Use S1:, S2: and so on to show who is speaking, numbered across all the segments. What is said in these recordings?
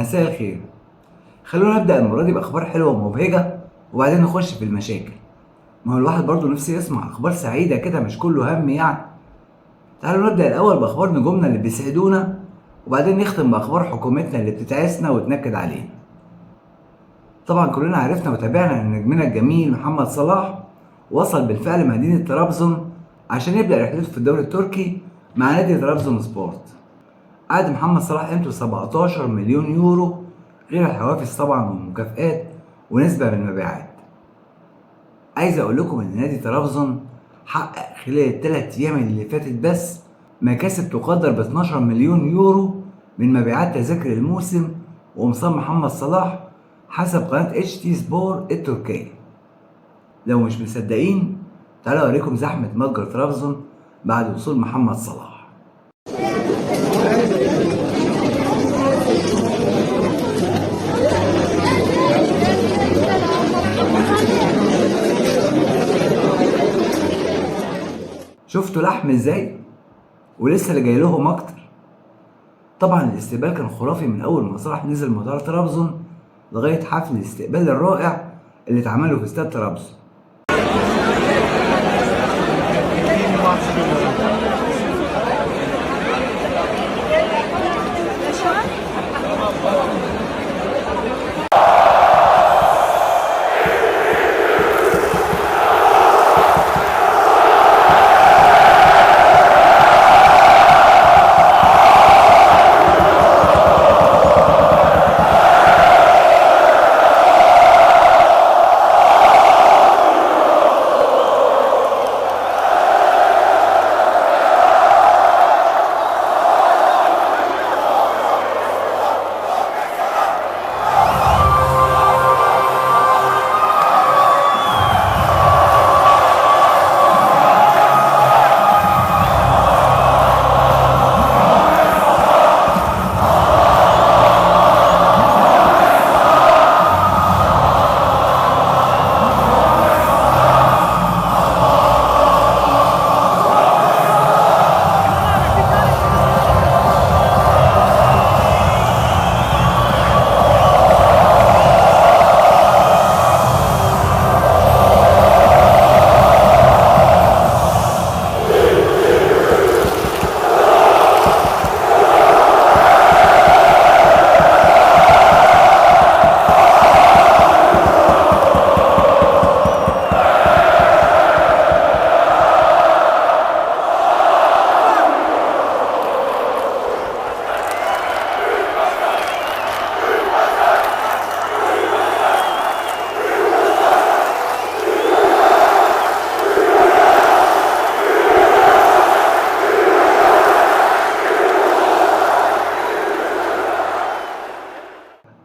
S1: مساء الخير. خلونا نبدأ المرة دي بأخبار حلوة ومبهجة وبعدين نخش في المشاكل. ما هو الواحد برضه نفسه يسمع أخبار سعيدة كده، مش كله هم يعني. تعالوا نبدأ الأول بأخبار نجومنا اللي بيسعدونا، وبعدين نختم بأخبار حكومتنا اللي بتتعسنا وتنكد علينا. طبعا كلنا عرفنا وتابعنا ان نجمنا الجميل محمد صلاح وصل بالفعل مدينة طرابزون عشان يبدأ رحلته في الدوري التركي مع نادي طرابزون سبورت. عقد محمد صلاح قيمته 17 مليون يورو، غير الحوافز طبعا والمكافآت ونسبة من المبيعات. عايز اقول لكم ان نادي طرابزون حقق خلال ال3 ايام اللي فاتت بس مكاسب تقدر ب 12 مليون يورو من مبيعات تذاكر الموسم وقمصان محمد صلاح حسب قناة HT سبور التركية. لو مش مصدقين تعالوا اوريكم زحمة متجر طرابزون بعد وصول محمد صلاح. شفتوا لحم ازاي؟ ولسه اللي جاي لهم اكتر. طبعا الاستقبال كان خرافي من اول ما صلاح نزل مطار طرابزون لغاية حفل الاستقبال الرائع اللي اتعمله في استاد طرابزون.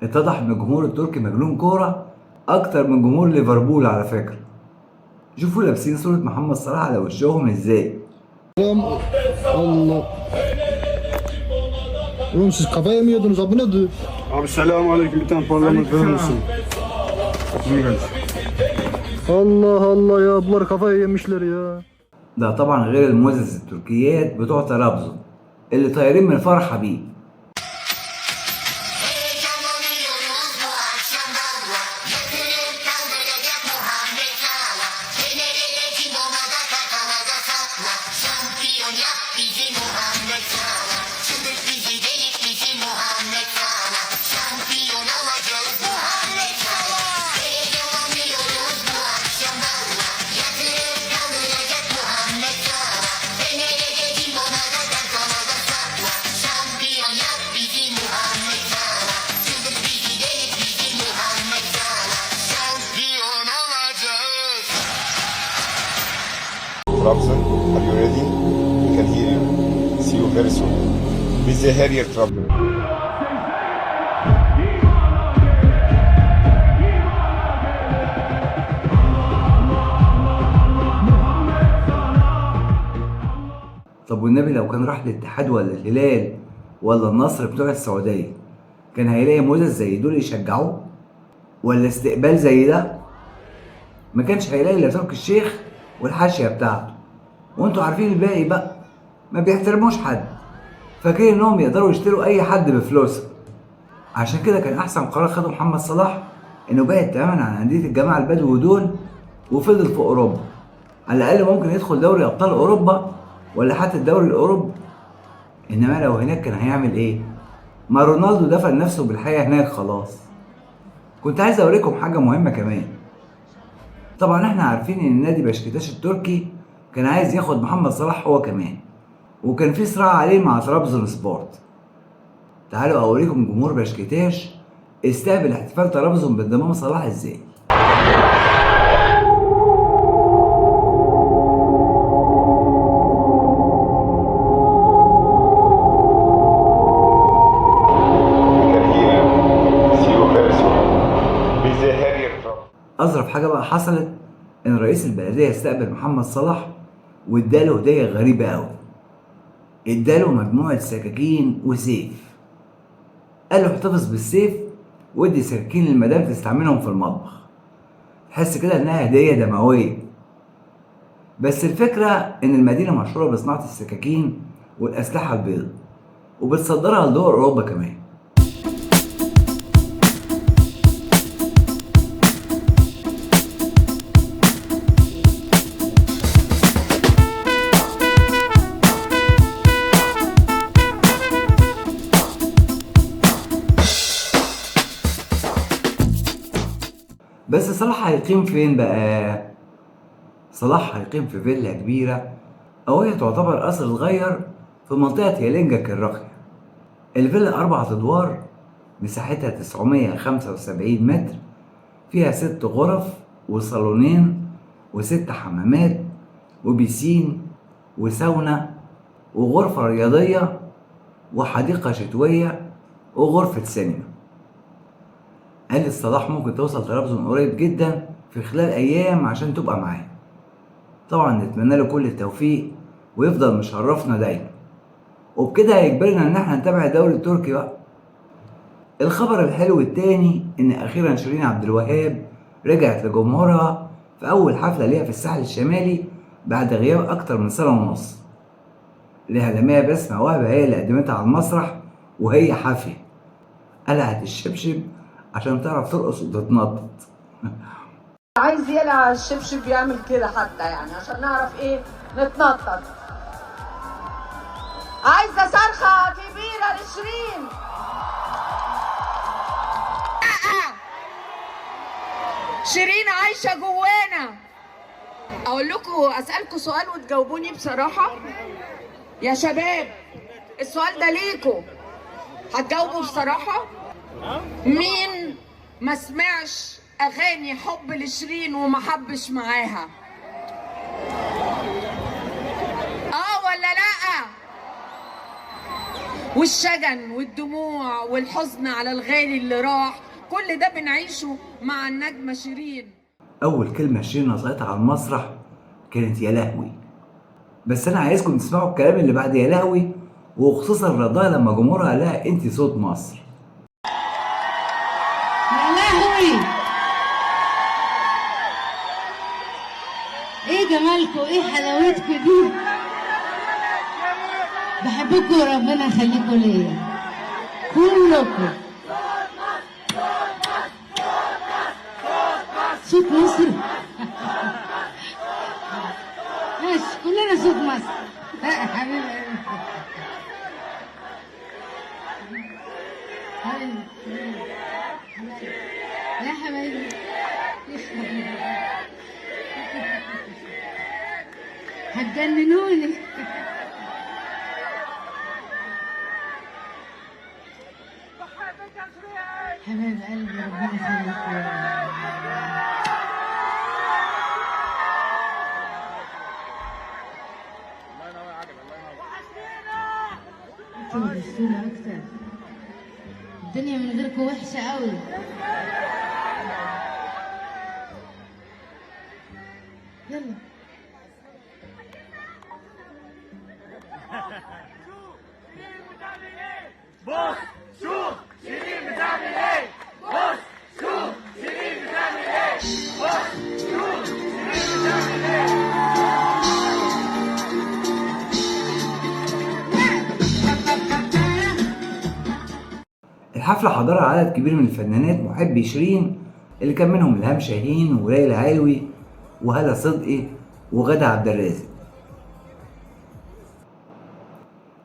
S1: اتضح ان الجمهور التركي مجنون كورة اكتر من جمهور ليفربول على فكرة. شوفوا لابسين صورة محمد صلاح على وشهم ازاي.
S2: Allah. Oğlum siz kafaya mı yiyordunuz abi nedir?
S3: Abi selamun aleyküm, bir tane parlament verir misin? Buyurun.
S2: Allah Allah ya, bunlar kafayı yemişler ya.
S1: ده طبعا غير المزز التركيات بتوع طرابزون اللي طايرين من الفرحة بيه.
S4: Trabzon, are you ready? We can hear you. See you very soon. Bizi her yer Trabzon.
S1: طب والنبي لو كان راح الاتحاد ولا الهلال ولا النصر بتوع السعودية كان هيلاقي مزز زي دول يشجعوه ولا استقبال زي ده؟ ما كانش هيلاقي الا تركي الشيخ والحاشية بتاعته، وانتوا عارفين الباقي بقى ما بيحترموش حد، فاكرين انهم يقدروا يشتروا اي حد بفلوسهم. عشان كده كان احسن قرار خده محمد صلاح انه بعد تماما عن اندية الجماعة البدو دول وفضل في اوروبا. على الاقل ممكن يدخل دوري ابطال اوروبا ولا حتى الدوري الاوروبي. انما لو هناك كان هيعمل ايه؟ ما رونالدو دفن نفسه بالحياة هناك خلاص. كنت عايز اوريكم حاجة مهمة كمان. طبعا احنا عارفين ان نادي بشكتاش التركي كان عايز ياخد محمد صلاح هو كمان، وكان في صراع عليه مع طرابزون سبورت. تعالوا اوريكم جمهور بشكتاش استقبل احتفال طرابزون بانضمام صلاح ازاي.
S4: We can hear you. See you very soon. Bize her yer Trabzon.
S1: اظرف حاجة بقى حصلت ان رئيس البلدية استقبل محمد صلاح واداله هديه غريبة قوي. اداله مجموعة سكاكين وسيف. قال له احتفظ بالسيف وادي سكاكين للمدام تستعملهم في المطبخ. تحس كده انها هديه دموية. بس الفكرة ان المدينة مشهورة بصناعة السكاكين والاسلحة البيضاء، وبتصدرها لدول اوروبا كمان. بس صلاح هيقيم فين بقى؟ صلاح هيقيم في فيلا كبيرة، أو هي تعتبر قصر صغير في منطقة يالينجاك الراقية. الفيلا 4 أدوار، مساحتها 975 متر، فيها 6 غرف وصالونين و6 حمامات وبيسين وساونا وغرفة رياضية وحديقة شتوية وغرفة سينما. قال صلاح ممكن توصل طرابزون قريب جدا في خلال ايام عشان تبقى معاه. طبعا نتمنى له كل التوفيق ويفضل مشرفنا دايما، وبكده هيجبرنا ان احنا نتابع الدوري التركي بقى. الخبر الحلو التاني ان اخيرا شيرين عبد الوهاب رجعت لجمهورها في اول حفلة ليها في الساحل الشمالي بعد غياب اكتر من 1.5 سنة. الاعلامية بسمة وهبة هي اللي قدمتها على المسرح وهي حافية، قلعت الشبشب عشان تعرف ترقص وتتنطط.
S5: عايز يقلع الشبشب يعمل كده حتى، يعني عشان نعرف ايه نتنطط. عايزه صرخة كبيرة لشيرين. شيرين عايشه جوانا. اقول لكم، اسالكم سؤال وتجاوبوني بصراحة يا شباب. السؤال ده ليكم، هتجاوبوا بصراحة. مين ما سمعش اغاني حب لشيرين وما حبش معاها؟ ولا لا؟ والشجن والدموع والحزن على الغالي اللي راح، كل ده بنعيشه مع النجمة شيرين.
S1: اول كلمة شيرين نطقتها على المسرح كانت يا لهوي. بس انا عايزكم تسمعوا الكلام اللي بعد يا لهوي، وخصوصا ردها لما جمهورها قال لها انت صوت مصر.
S6: يا لهوي، ايه جمالكم، ايه حلاوتكم دي. بحبكم وربنا يخليكم ليا كلكم. صوت مصر. ماشي، كلنا صوت مصر. حبيبي حبيبي يا حبايبي، هتجننوني. حبايب قلبي، ربنا يخليكم. انتوا وحشتونا اكتر، الدنيا من غيركم وحشة قوي. يلا
S7: بص شوف شيرين بتعمل ايه، بص شوف شيرين بتعمل ايه، بص شوف شيرين بتعمل ايه.
S1: الحفلة حضرها عدد كبير من الفنانات محبي شيرين، اللي كان منهم إلهام شاهين وليلى علوي وهالة صدقي وغادة عبد الرازق.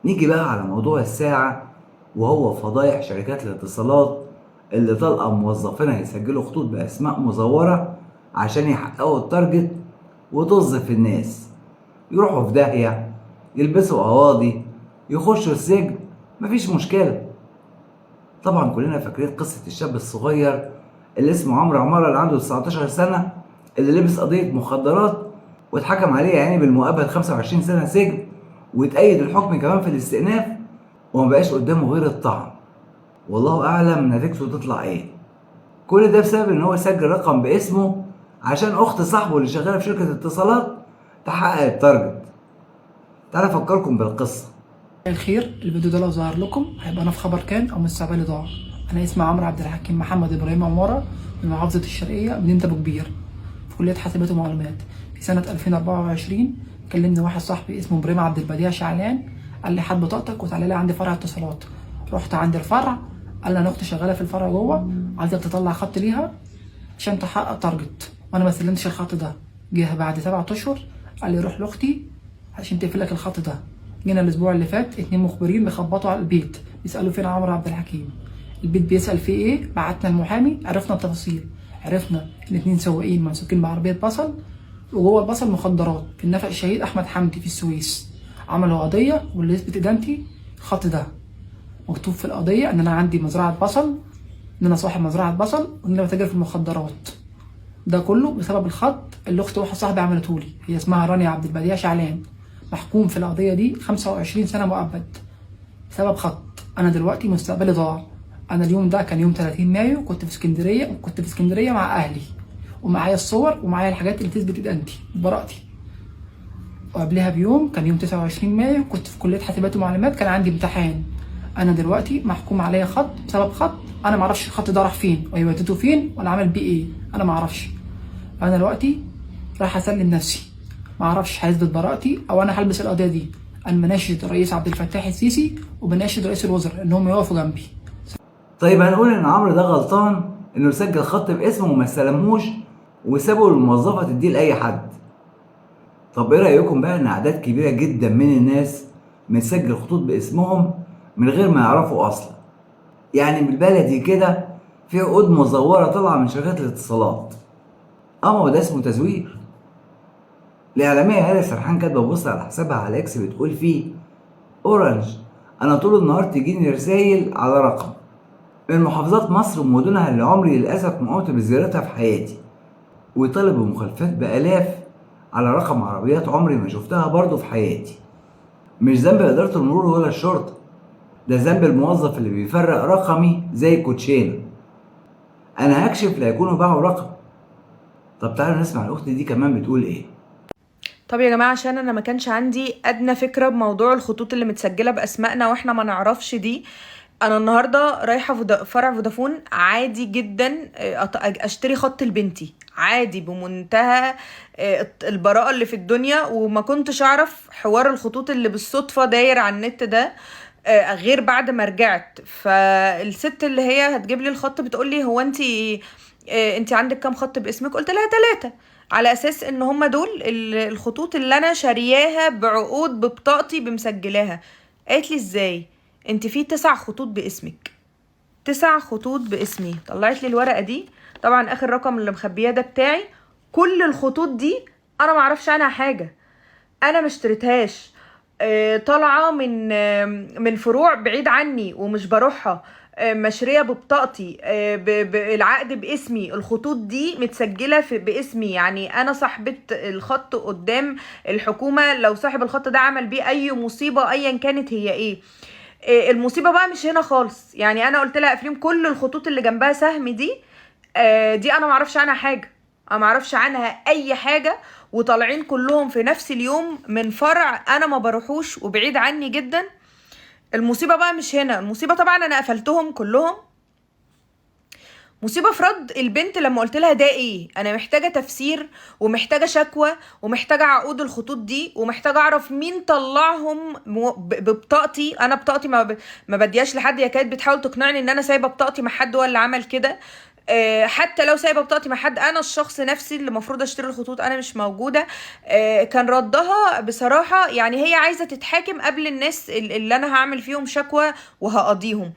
S1: نيجي بقى على موضوع الساعة، وهو فضايح شركات الاتصالات اللي طالقة موظفينها يسجلوا خطوط بأسماء مزورة عشان يحققوا ال target وطز في الناس، يروحوا في داهية، يلبسوا قواضي، يخشوا السجن، مفيش مشكلة. طبعا كلنا فاكرين قصة الشاب الصغير اللي اسمه عمرو عمارة، اللي عنده 19 سنة، اللي لبس قضية مخدرات واتحكم عليه يعني بالمؤبد 25 سنة سجن، واتأيد الحكم كمان في الاستئناف، وما بقاش قدامه غير الطعن، والله أعلم نتيجته تطلع إيه. كل ده بسبب إن هو سجل رقم باسمه عشان أخت صاحبه اللي شغالة في شركة اتصالات تحقق ال target. تعالى أفكركم بالقصة.
S8: الخير، الفيديو ده لو ظهر لكم هيبقى انا في خبر كان او مستقبلي ضاع. انا اسمي عمرو عبد الحكيم محمد ابراهيم عمارة من محافظة الشرقية، مدينة ابو كبير، في كليه حاسبات ومعلومات. في سنة 2024 كلمني واحد صاحبي اسمه ابراهيم عبد البديع شعلان، قال لي هات بطاقتك وتعالى لي عندي فرع اتصالات. رحت عند الفرع، قال لي انا اختي شغالة في الفرع جوه، عايزك تطلع خط ليها عشان تحقق target، وانا ما سلمتش الخط ده. جه بعد 7 اشهر قال لي روح لاختي عشان تقفل لك الخط ده. جينا الاسبوع اللي فات 2 مخبرين بيخبطوا على البيت بيسالوا فين عمرو عبد الحكيم. البيت بيسال فيه ايه، بعتنا المحامي، عرفنا التفاصيل، عرفنا ان 2 سواقين ممسوكين بعربيه بصل وجوه البصل مخدرات في النفق الشهيد احمد حمدي في السويس. عملوا قضية واللي يثبت ادانتي الخط ده. مكتوب في القضية ان انا عندي مزرعة بصل، ان انا صاحب مزرعة بصل، وان انا بتاجر في المخدرات. ده كله بسبب الخط اللي اخت واحد صاحبي عملته لي، هي اسمها رانيا عبد البديع شعلان، محكوم في القضية دي 25 سنة مؤبد بسبب خط. أنا دلوقتي مستقبلي ضاع. أنا اليوم ده كان يوم 30 مايو، كنت في اسكندرية، وكنت في اسكندرية مع أهلي ومعايا الصور ومعايا الحاجات اللي تثبت إدانتي براءتي. وقبلها بيوم كان يوم 29 مايو، كنت في كلية حاسبات ومعلومات، كان عندي امتحان. أنا دلوقتي محكوم عليا خط بسبب خط، أنا معرفش الخط ده راح فين ويودته فين ولا عمل بيه إيه، أنا معرفش. أنا دلوقتي راح أسلم نفسي، معرفش هيثبت براءتي او انا هلبس القضية دي. انا بناشد الرئيس عبد الفتاح السيسي وبناشد رئيس الوزراء ان هم يقفوا جنبي.
S1: طيب هنقول ان عمرو ده غلطان انه سجل خط باسمه وما استلمهوش وسابه للموظفه تديه لاي حد. طب ايه رايكم بقى ان اعداد كبيرة جدا من الناس متسجل خطوط باسمهم من غير ما يعرفوا اصلا؟ يعني بالبلدي كده في عقود مزوره طالعه من شركات الاتصالات. اما ده اسمه تزوير. الإعلامية هالة سرحان كاتبة post على حسابها على إكس بتقول فيه: أورنج، أنا طول النهار تجيني رسايل على رقم من محافظات مصر ومدنها اللي عمري للأسف ما قمت بزيارتها في حياتي، وطالب بمخالفات بآلاف على رقم عربيات عمري ما شفتها برضه في حياتي. مش ذنب إدارة المرور ولا الشرطة، ده ذنب الموظف اللي بيفرق رقمي زي كوتشينة. أنا هكشف لا يكونوا باعوا رقم. طب تعالوا نسمع الأخت دي كمان بتقول إيه.
S9: طب يا جماعة، عشان أنا ما كانش عندي أدنى فكرة بموضوع الخطوط اللي متسجلة بأسمائنا وإحنا ما نعرفش دي، أنا النهاردة رايحة فرع فودافون عادي جدا أشتري خط لبنتي عادي بمنتهى البراءة اللي في الدنيا، وما كنتش أعرف حوار الخطوط اللي بالصدفة داير على النت ده غير بعد ما رجعت. فالست اللي هي هتجيب لي الخط بتقول لي هو انت عندك كام خط باسمك؟ قلت لها 3، على اساس ان هم دول الخطوط اللي انا شارياها بعقود ببطاقتي بمسجلاها. قالت لي ازاي انت في 9 خطوط باسمك؟ 9 خطوط باسمي. طلعت لي الورقة دي، طبعا اخر رقم اللي مخبياه ده بتاعي. كل الخطوط دي انا معرفش عنها حاجة، انا ما اشتريتهاش، طالعه من فروع بعيد عني ومش بروحها، مشريه ببطاقتي، العقد باسمي، الخطوط دي متسجله باسمي، يعني انا صاحبه الخط قدام الحكومة. لو صاحب الخط ده عمل بيه اي مصيبة ايا كانت هي ايه، المصيبة بقى مش هنا خالص. يعني انا قلت لها افلام كل الخطوط اللي جنبها سهم دي، دي انا معرفش عنها حاجة، انا معرفش عنها اي حاجة، وطالعين كلهم في نفس اليوم من فرع انا ما بروحوش وبعيد عني جدا. المصيبة بقى مش هنا، المصيبة طبعا انا قفلتهم كلهم. مصيبة في رد البنت لما قلت لها ده ايه، انا محتاجه تفسير ومحتاجة شكوى ومحتاجة عقود الخطوط دي ومحتاجة اعرف مين طلعهم ببطاقتي. انا بطاقتي ما بديهاش لحد. هي كانت بتحاول تقنعني ان انا سايبه بطاقتي مع حد هو اللي عمل كده. حتى لو سايبه بطاقتي مع حد، انا الشخص نفسي اللي المفروض اشتري الخطوط، انا مش موجودة. كان ردها بصراحة يعني هي عايزه تتحاكم قبل الناس اللي انا هعمل فيهم شكوى وهقضيهم.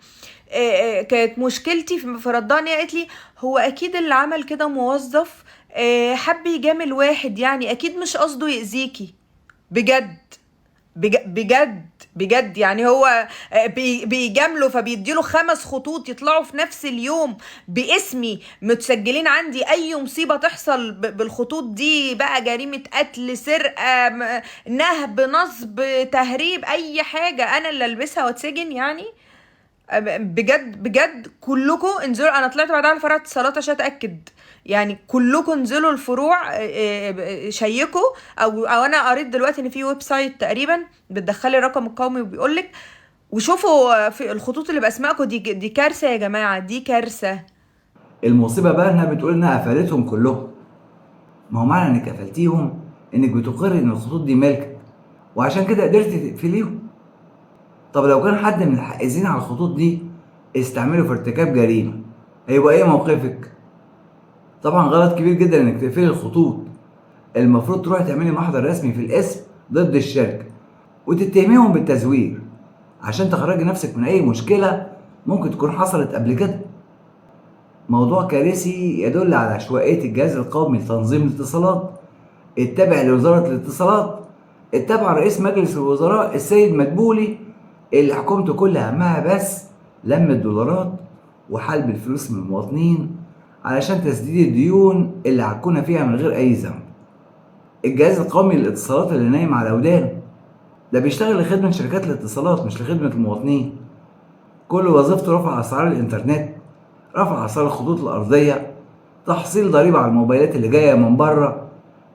S9: كانت مشكلتي في ردها ان هي قالت لي هو اكيد اللي عمل كده موظف حب يجامل واحد، يعني اكيد مش قصده يأذيكي. بجد بجد بجد يعني هو بيجامله فبيديله 5 خطوط يطلعوا في نفس اليوم باسمي متسجلين عندي. اي مصيبة تحصل بالخطوط دي بقى، جريمة قتل، سرقة، نهب، نصب، تهريب، اي حاجة، انا اللي البسها واتسجن يعني. بجد بجد كلكم انزلوا. انا طلعت بعدها على فرع اتصالات عشان اتاكد، يعني كلكم انزلوا الفروع شيكوا، او انا قريت دلوقتي ان في website تقريبا بتدخلي الرقم القومي وبيقولك، وشوفوا في الخطوط اللي باسمائكم دي كارثة يا جماعة، دي كارثة.
S1: المصيبة بقى انها بتقول انها قفلتهم كلهم. ما هو معنى انك قفلتيهم انك بتقر ان الخطوط دي ملكك، وعشان كده قدرتي تقفليهم. طب لو كان حد من الحائزين على الخطوط دي استعمله في ارتكاب جريمة، هيبقى ايه موقفك؟ طبعا غلط كبير جدا انك تقفلي الخطوط. المفروض تروحي تعملي محضر رسمي في القسم ضد الشركة وتتهميهم بالتزوير عشان تخرجي نفسك من اي مشكلة ممكن تكون حصلت قبل كده. موضوع كارثي يدل على عشوائية الجهاز القومي لتنظيم الاتصالات التابع لوزارة الاتصالات، التابع رئيس مجلس الوزراء السيد مدبولي، اللي حكومته كل همها بس لم الدولارات وحلب الفلوس من المواطنين علشان تسديد الديون اللي عكونا فيها من غير اي ذنب. الجهاز القومي للاتصالات اللي نايم على ودانه ده بيشتغل لخدمة شركات الاتصالات مش لخدمة المواطنين. كل وظيفته رفع اسعار الانترنت، رفع اسعار الخطوط الارضية، تحصيل ضريبة على الموبايلات اللي جاية من بره،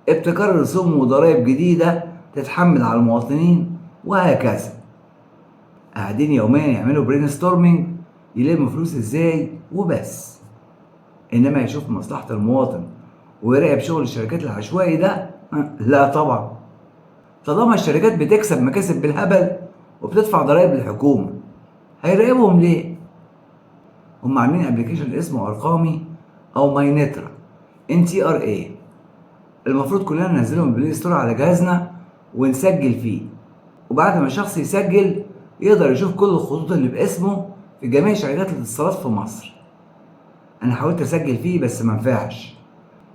S1: ابتكار رسوم وضرائب جديدة تتحمل على المواطنين، وهكذا. قاعدين يوميا يعملوا brainstorming يلموا فلوس ازاي وبس. انما يشوف مصلحة المواطن ويراقب شغل الشركات العشوائي ده، لا طبعا. طالما الشركات بتكسب مكاسب بالهبل وبتدفع ضرائب للحكومة، هيراقبهم ليه؟ هم عاملين application اسمه ارقامي او My Ntra NTRA، المفروض كلنا ننزله من Play Store على جهازنا ونسجل فيه، وبعد ما الشخص يسجل يقدر يشوف كل الخطوط اللي باسمه في جميع شركات الاتصالات في مصر. انا حاولت اسجل فيه بس ما نفعش،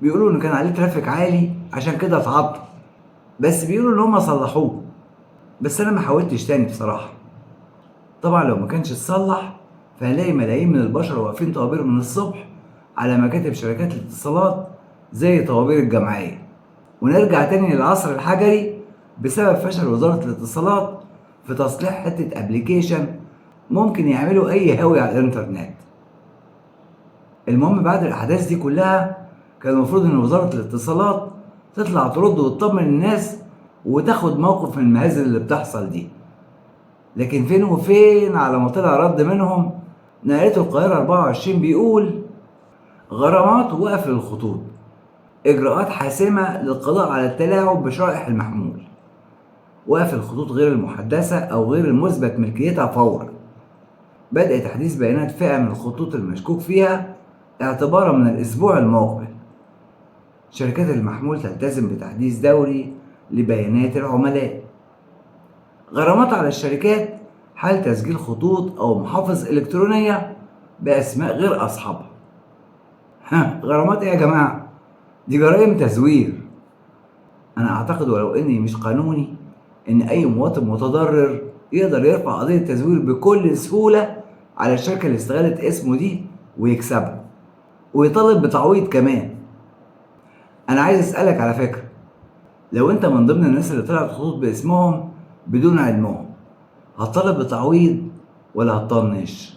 S1: بيقولوا انه كان عليه traffic عالي عشان كده اتعطل، بس بيقولوا ان هم صلحوه، بس انا ما حاولتش تاني بصراحة. طبعا لو ما كانش اتصلح فهنلاقي ملايين من البشر واقفين طوابير من الصبح على مكاتب شركات الاتصالات زي طوابير الجمعية، ونرجع تاني للعصر الحجري بسبب فشل وزارة الاتصالات في تصليح حتة application ممكن يعملوا اي هاوي على الانترنت. المهم بعد الاحداث دي كلها كان المفروض ان وزارة الاتصالات تطلع ترد وتطمن الناس وتاخد موقف من المهازل اللي بتحصل دي، لكن فين وفين على ما طلع رد منهم. نقلته القاهرة 24 بيقول غرامات وقف للخطوط، اجراءات حاسمة للقضاء على التلاعب بشرائح المحمول، وقف الخطوط غير المحدثة أو غير المثبت ملكيتها فورا، بدء تحديث بيانات فئة من الخطوط المشكوك فيها اعتبارا من الأسبوع المقبل، شركات المحمول تلتزم بتحديث دوري لبيانات العملاء، غرامات على الشركات حال تسجيل خطوط أو محافظ إلكترونية بأسماء غير أصحابها. غرامات إيه يا جماعة؟ دي جرائم تزوير. أنا أعتقد ولو إني مش قانوني إن أي مواطن متضرر يقدر يرفع قضية تزوير بكل سهولة على الشركة اللي استغلت اسمه دي ويكسبها، ويطالب بتعويض كمان. أنا عايز أسألك على فكرة، لو أنت من ضمن الناس اللي طلعت خطوط باسمهم بدون علمهم، هتطالب بتعويض ولا هتطنش؟